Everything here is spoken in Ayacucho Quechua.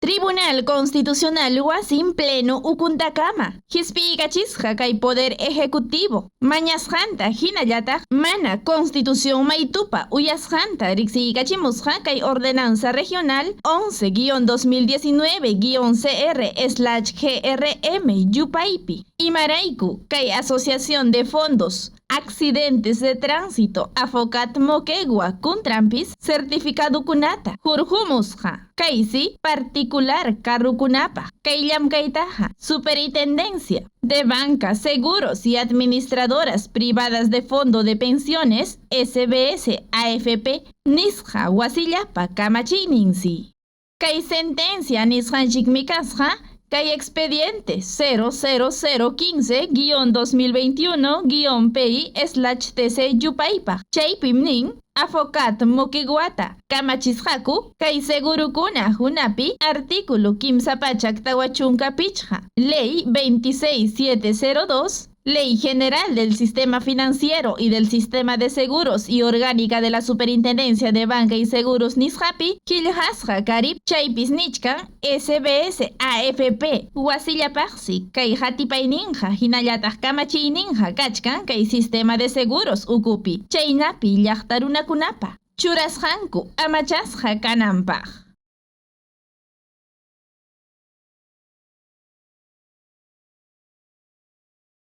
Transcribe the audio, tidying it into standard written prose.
Tribunal Constitucional wasin pleno ukuntakama hispiykachisqa kay Poder Ejecutivo mañasqanta hinallataq mana Constitución maytupa uyasqanta riqsiykachimusqa kay Ordenanza Regional 11-2019-CR/GRM yupaypi, imarayku kay Asociación de Fondos Accidentes de Tránsito Afocat Moquegua kuntrampis certificadukunata hurqumusqa kaysi particular carrukunapaq kay llamkaytaqa Superintendencia de Banca, Seguros y Administradoras Privadas de Fondo de Pensiones SBS AFP nisqa wasillapa kamachiyninsi. Kay sentencia nisqanchikmi kasqa kay expediente 00015-2021-PI/TC yupaypaq, chaypim nin Afocat Moqueguata kamachisqaku kay segurukuna hunapi artículo 345 Ley 26702 Ley General del Sistema Financiero y del Sistema de Seguros y Orgánica de la Superintendencia de Banca y Seguros nisqapi qillqasqa karip chaypis nichkan SBS AFP wasillapaqsi kay qatipayninqa hinallataq kamachiyninqa kachkan kay sistema de seguros ukupi chaynapi llaqta runakunapa churasqanku amachasqa kananpaq.